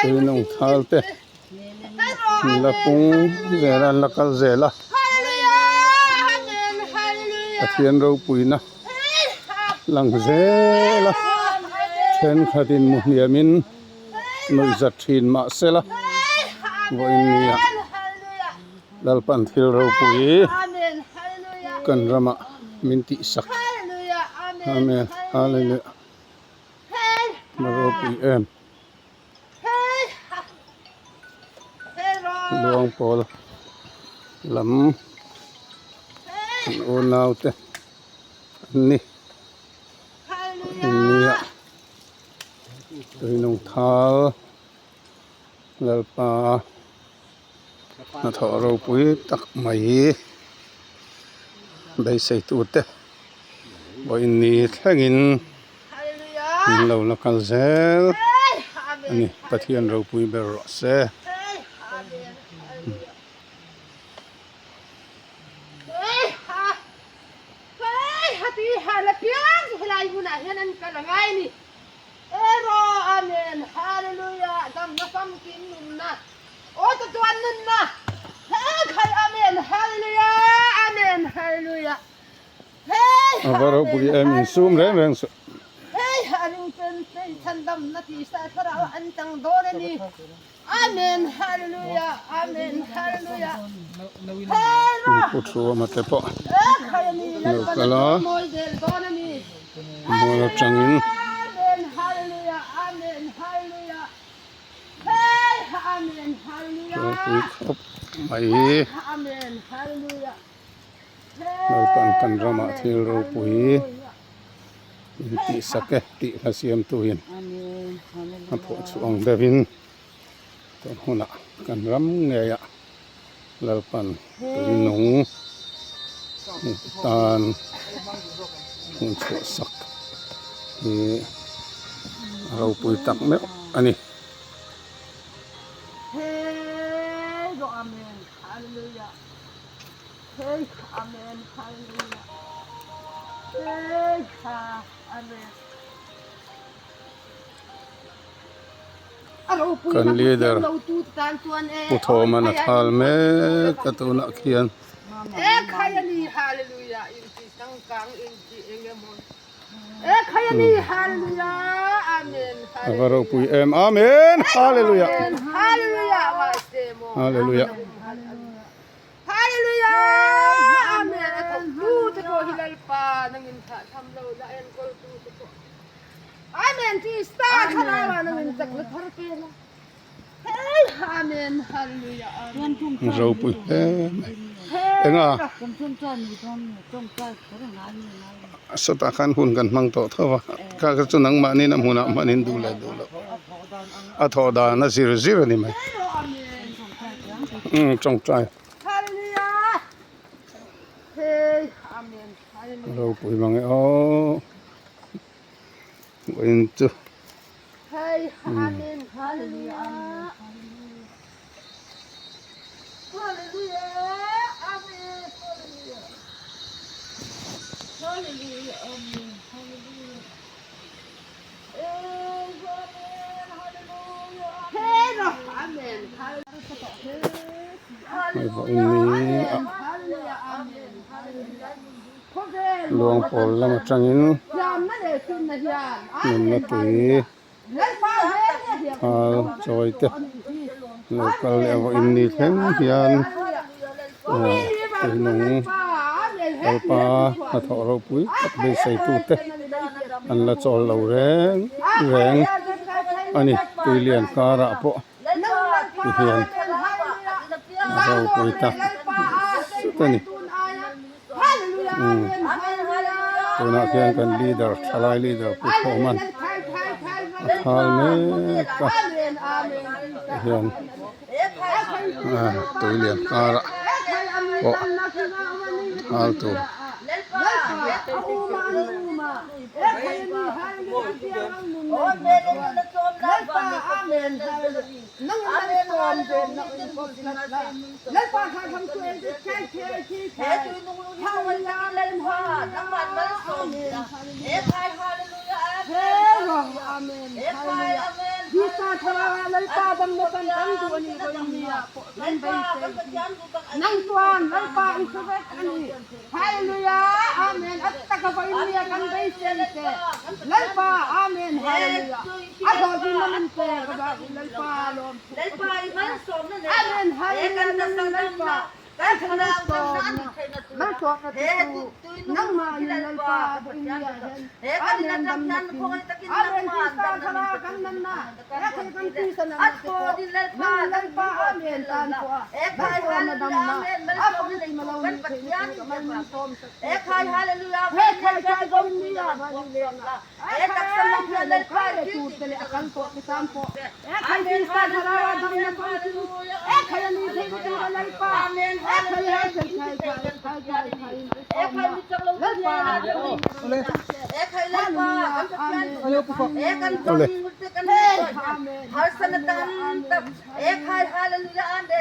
Tuinung thal te an la pung zel a an la kal zel a Pathian ropuina lang zel a thenkhatin mu hniamin nuih zat thin mah sela vawiin nia Lalpan thil ropui kan ramah min tihsak Amen Hallelujah a ropui em Luang pawl lam kan unau te an ni nia tuinung thal Lalpa hnathawh ropui tak mai hi beisei tute vawiin ni thlengin min lo la kal zel a ni Pathian ropui ber rawh se. Ero Amen Hallelujah damna famkim nunna aw chatuan nunna He khai Amen Hallelujah Amen Hallelujah Hey A va ropui em in sum reng reng suh. Hey a ring pen phei chhandamna tisa thlarau an chang dawn a ni Amen Hallelujah Amen Hallelujah Hey ra Pu Thuama te pawh E khai a ni lo Lalpan kal a a. chawimawi zel dawn a ni Mual atangin. Amen Hallelujah Amen Hallelujah Hey Amen Hallelujah Ropui khawp mai hi. Amen Hallelujah Lalpan kan ramah thil ropui in tihsak e tih hla siamtuin a phuah chhuah ang deuhin tun hunah kan ram ngeiah Lalpan tui nung tan hmun chhuah sak hi a ropui tak meuh a ni. Kan leader Pu Thawman a thal mek a tunah khian. A va ropui em Amen Hallelujah Hallelujah. Amen Krista thlarau ah nangin chakna thar pe la. Hey Amen Hallelujah Amen. Ropui hle mai. Enga sawtah khan hun kan hmang tawh tho va kha kha chu nangmahni na hmunah hmanin duh leh duh loh a thawh dan a zir zir a ni mai. Umm tawngtai. Hallelujah. Hey Amen. Ropui mang e aw. Vawiin chu Vawiin ni a Luang pawl lam atangin nunna tui thal chawi te lo kal leh a vawiin ni thleng hian tuinung lalpa hnathawh ropui tak beisei tute an la chawl lo reng reng a ni tuilian karah pawh. Tihian a ropui tak zet a ni. Umm tunah khian kan leader thalai leader Pu Thawman a thal mek a tihian tui lian karah pawh thal tur. thlarau ah Lalpa damna chan kan duh a nih vawiin ni ah pawh kan beisei hi. Nang chuan Lalpa i hre vek a ni. Hallelujah Amen a taka vawiin ni ah kan beisei che Lalpa Amen Hallelujah a hlawhtlinna min pek avangin Lalpa lawmthu ka hrilh che a Amen Hallelujah nangin Lalpa Kan malsawmna, malsawmna te chu nangmah in Lalpa vawinia hian Amen damna kim, Amen Krista thlarau kan nanna, he thil kan tisa nanna te pawh nang Lalpa Amen tan pawh a malsawmna damna a famkim a lo nih theihna tur ka mal min sawm sak tur che a ni. He khai khai vawinia van lengah he khai khai lo kal leh tur te leh a kal tawh te tan pawh he khai Krista thlarau a damna famkim he khai a nih theihna tur a Lalpa he khai he thil khai khai khai khai khai malsawmna Lalpa Hallelujah Amen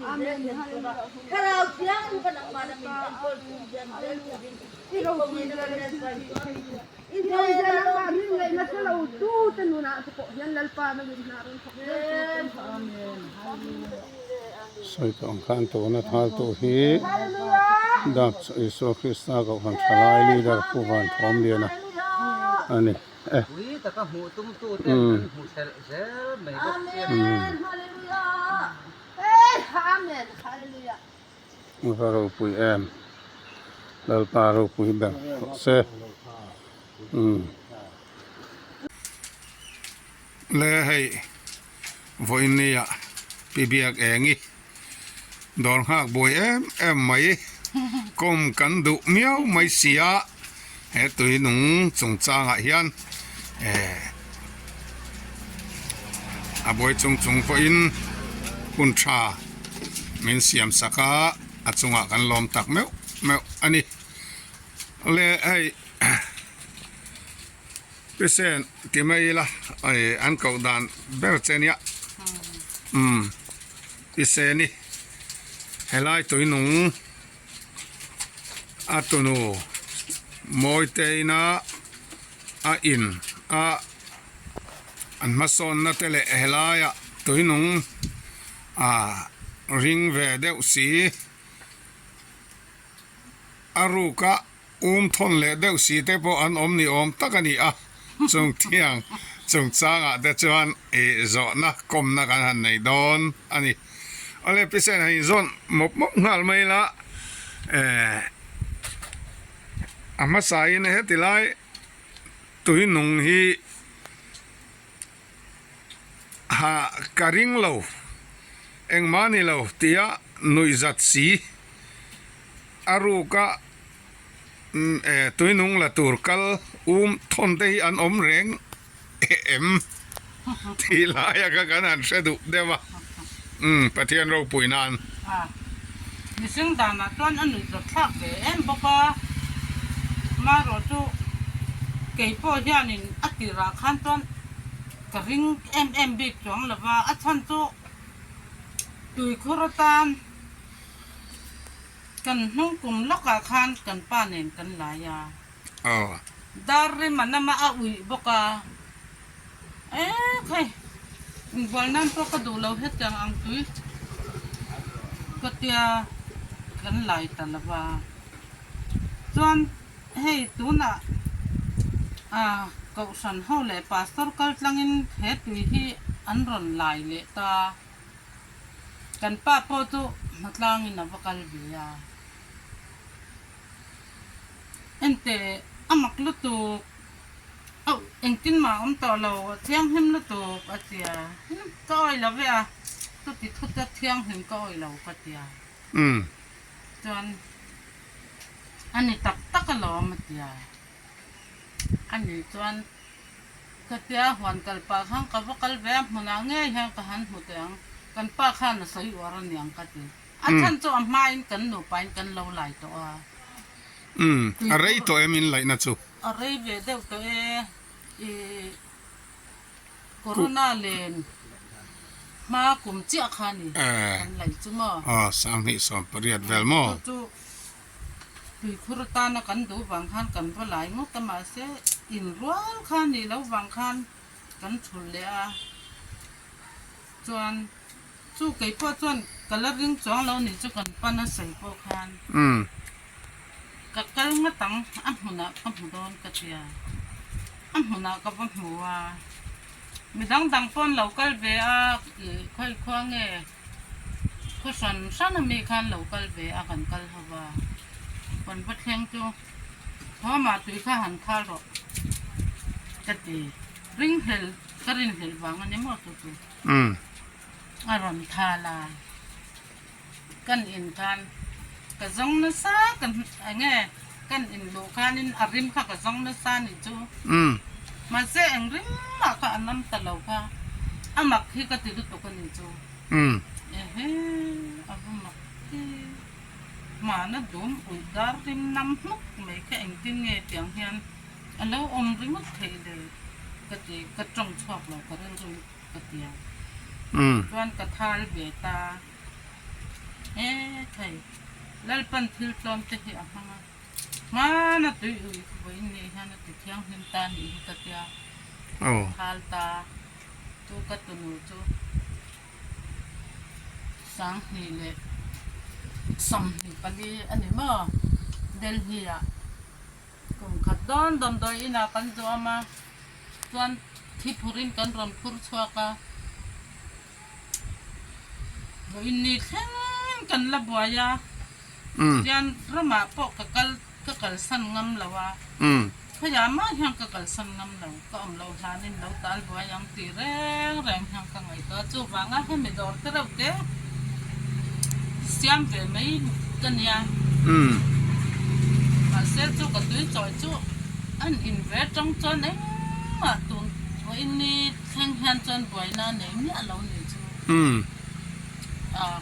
Amen Amen Amen Hallelujah Amen Sawi tawh ang khan tuna thal tu hi Dap Isua Krista Kohhran Thalai Leader Pu Van Thawmliana a ni e. Va ropui em Lalpa ropui ber rawh se umm. Le hei vawiin nia pi biak eng i dawr nghak buai em em mai kawm kan duh miau mai sia he tui nung chungchangah hian eh a buai chung chung pawhin hun tha min siam sak a a chungah kan lawm tak meuh meuh a ni le hei Pisen ti mai ila ih an koh dan ber che nia umm Piseni helai tui nung a tunu Mawiteina a in a an hmasawnna te leh helaiah tui nung ah ring ve deuh si a ruka Um thawn leh deuh si te pawh an awm ni awm tak a ni a, chung thiang chungchangah te chuan ih zawhna kawmna kan han nei dawn a ni. Awle Pisen han inzawn mawp mawp nghal mai ila, eh a hmasain heti lai tui nung hi ha ka ring lo engmah ni lo tia nuihzat si a ruka tuinung la tur kal um thawn te hi an awm reng em tih laia kha kan han hre duh deuh a umm Pathian ropui nan. Mihring danah chuan a nuihzat thlak ve em bawk a, amaherawhchu kei pawh hianin a tirah khan chuan ka ring em em bik chuang lo va, a chhan chu tuikhur atan kan hnung kum lawkah khan kan pa nen kan lai a, dar rim a nama a uih bawk a, Ekhai, inbual nan pawh ka duh lo hetiang ang tui ka tia kan lai ta lo va. Chuan hei tunah ah Kohhran ho leh Pastor kal tlangin he tui hi an rawn lai leh ta. Kan pa pawh chu hnatlangin a va kal ve a. Enteh a mak lutuk. Auh, engtin mah a awm tawh lo, a thianghlim lutuk a ti a. Ka awih lo ve a, chuti thut a thianghlim ka awih lo ka ti a. Chuan a ni tak tak alawm a ti a. A nih chuan ka tia huan kal pah khan ka va kal ve a, hmunah ngei hian ka han hmu teh ang, kan pa khan a sawi uar aniang ka ti. A chhan chu a hmain kan nupain kan lo lai tawh a. Umm, a rei tawh em in laihna chu? A rei ve deuh tawh e, i Corona len hma kum chiah kha ni kan laih chu maw? Aw, 2018 vel maw? Chu chu tuikhur atana kan duh vang khan kan va lai ngawt a, mahse inrual kha nih loh vang khan kan thulh leh a, chuan Chu kei pawh chuan ka la ring chuang lo nih chu kan pan a sawi pawh khan ka kal nghat ang a hmunah ka hmu dawn ka tia a hmunah ka va hmu a mi dang dang pawh an lo kal ve a ih khawi khua nge khaw hran hran ami khan lo kal ve a kan kal ho va kan va thleng chu thawmah tui kha han khal rawh ka ti ringhlel ka rinhlelh vang a ni maw chu chu. A rawn thal a, kan in khan ka zawng nasa ka eng nge kan in luh khanin a rim kha ka zawng nasa nih chu. Mahse eng rim mah kha a nam ta lo kha, a mak hi ka ti lutuk a nih chu. Ehe a va mak hi, hmana dum uih dar rim nam hnuk mai kha engtin nge tiang hian a lo awm ringawt theih le ka ti, ka tawng chhuak lo ka rilru. ka ti a. Chuan ka thal ve ta e thei. Lalpan thil tlawm te hi a hmang a. Hmana tui ui kha vawiin ni hian a ti thianghlim ta nih hi ka tia. Ka thal ta chu ka tunu chu 2024 a ni maw Delhi ah. Kum khat dawn damdawi inah kan zuam a, chuan thi phurin kan rawn phur chhuak a, vawiin ni thleng kan la buai a, tihian ramah pawh ka kal ka kalsan ngam lo a, khawiah mah hian ka kalsan ngam lo, ka awm loh hlanin lo tal buai ang tih reng reng hian ka ngaihtuah a, chuvanga hemi dawr te reuh te siam ve mai ka nia. Mahse chu ka tui chawi chu an in ve tang chuan engmah tun vawiin ni thleng hian chuan buaina a nei miah lo ni chu.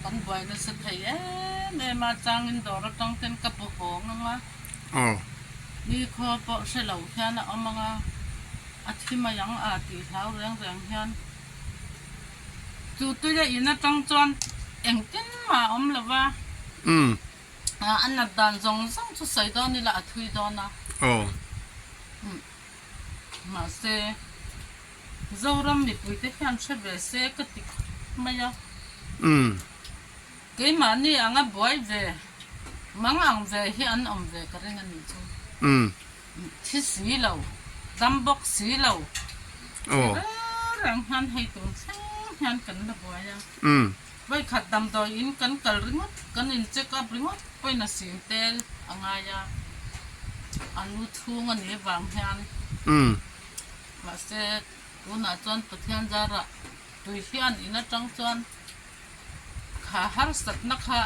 Kan buai nasa thei em em a, changin dawr atang ten ka bu hawng ang a, nikhaw pawh hre lo hian a awm ang a, a thi mai ang a tih hlau reng reng hian. Chu tuia in atang chuan engtin mah a awm lo va, a nat dan zawng zawng chu sawi dawn ila a thui dawn a. Mahse, Zoram mipuite hian hre ve se ka ti khawp mai a. Keimahni anga buai ve, mang ang ve hi an awm ve ka ring a nih chu. Thi si lo, dam bawk si lo. Thi reng reng hian hei tun thleng hian kan la buai a. Vawikhat damdawi in kan kal ringawt, kan in check up ringawt pawhin a sing tel a ngai a. A lu chhung a nih vang hian. Mahse, tunah chuan Pathian zarah tui hian in atang chuan kha harsatna kha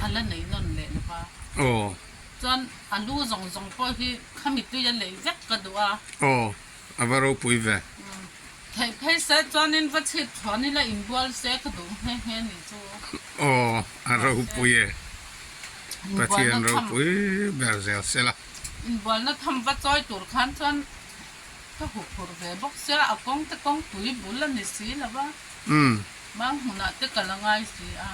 a la nei nawn leh lo va. Chuan a lu zawng zawng pawh hi khami tui a lei vek ka duh a. Aw, a va ropui ve. Theih phei se chuanin va chhit chhuan ila inbual se ka duh nghe nghe ni chu. Aw, a ropui e. Pathian ropui ber zel se la. Inbualna tham va chawi tur khan chuan ka huphurh ve bawk sia, a kawng te kawng pui bul a ni si lo va. Mang hmunah te ka la ngai si a.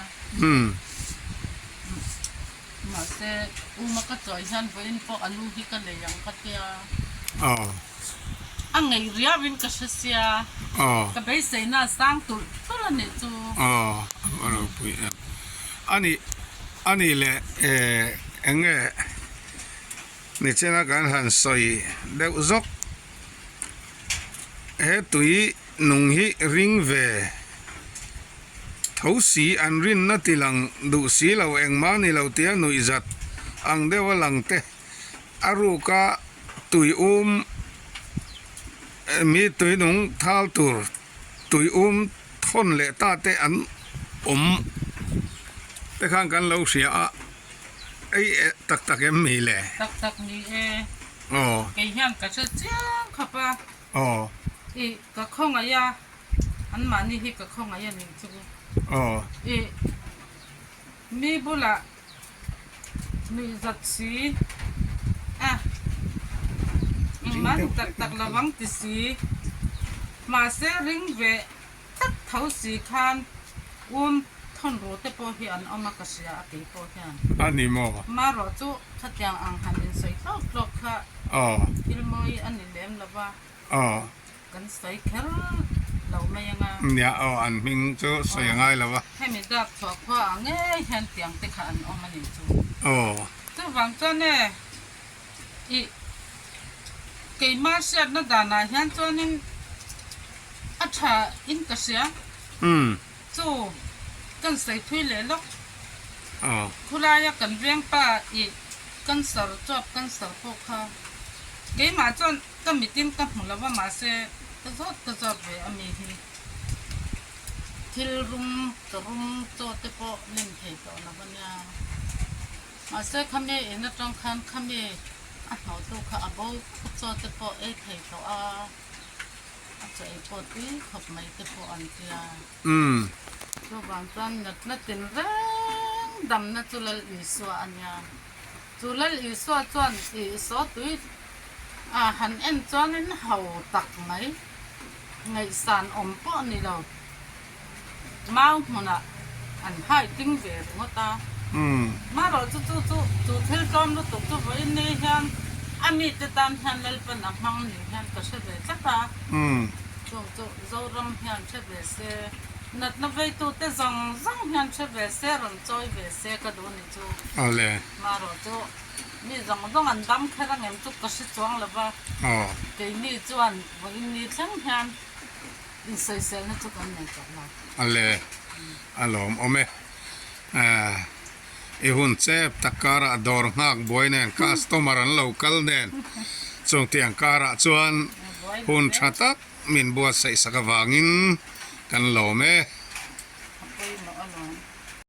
Mahse, uma ka chawi hian vawiin pawh a lu hi ka nei ang ka tia. A ngei riauin ka hre sia. Ka beiseina a sang tulh tulh a nih chu. Aw, a ropui em. Ani, ani leh eng nge nichina kan han sawi deuh zawk. He tui nung hi ring ve tho si an rinna ti lang duh si lo engmah ni lo tia nuihzat ang deuha lang te a ruka tui um mi tui nung thal tur tui um thawn leh ta te an awm te khan kan lo hria a ei tak tak em mi le. Tak tak ni e. Kei hian ka hre chiang khawp a. I ka khawngaih a, anmahni hi ka khawngaih a nih chu. I mi bulah nuihzat si. A, engmah ni tak tak lo ang ti si. Mahse ring ve tlat tho si khan um thawn ru te pawh hi an awm a ka hria a kei pawh hian. A ni maw? Marawh chu khatiang ang han insawi tlawk tlawk kha thil mawi a ni lem lo va. Kan sawi kher lo mai anga. Nia aw an hming chu sawi a ngai lo va. Hemi dak chhuah khua ah ngei hian tiang te kha an awm a ni chu. Aw. Chuvang chuan e ih keimah hriatna danah hian chuanin a tha in ka hria. Umm. Chu kan sawi thui leh lawk. Aw. Khulaia kan vengpa ih cancer chuap cancer pawh kha keimah chuan Ka mitin ka hmu lo va mahse ka zawt ka zawt ve a mi hi thil rum ka rum chaw te pawh lem thei tawh lo a nia. Mahse khami in atang khan khami a hnawhtu kha a bo vek chaw te pawh ei thei tawh a, a chaw ei pawh tui khawp mai te pawh an tia. Chuvang chuan natna tin reng damna chu Lal Isua a nia. Chu Lal Isua chuan Isua tui a han en chuanin ho tak mai ngaihsan awm pawh ni lo mau hmunah an hai ting ve ringawt a. Marawh chu chu chu chu thil tlawm lutuk chu vawiin ni hian a mite tan hian Lalpan a hmang ni hian ka hre ve tlat a. Chung chu Zoram hian hre ve se, natna veitute zawng zawng hian hre ve se, rawn chawi ve se ka duh ni chu. Marawh chu mi zawng zawng an dam kher ang em chu ka hre chuang lo va, keini chuan vawiin ni thleng hian insawiselna chu kan nei tawh lo. Ale, a lawmawm e. I hun chep tak karah dawr nghak buai nen customer an lo kal nen chungtiang karah chuan hun tha tak min buatsaih sak avangin kan lawm e.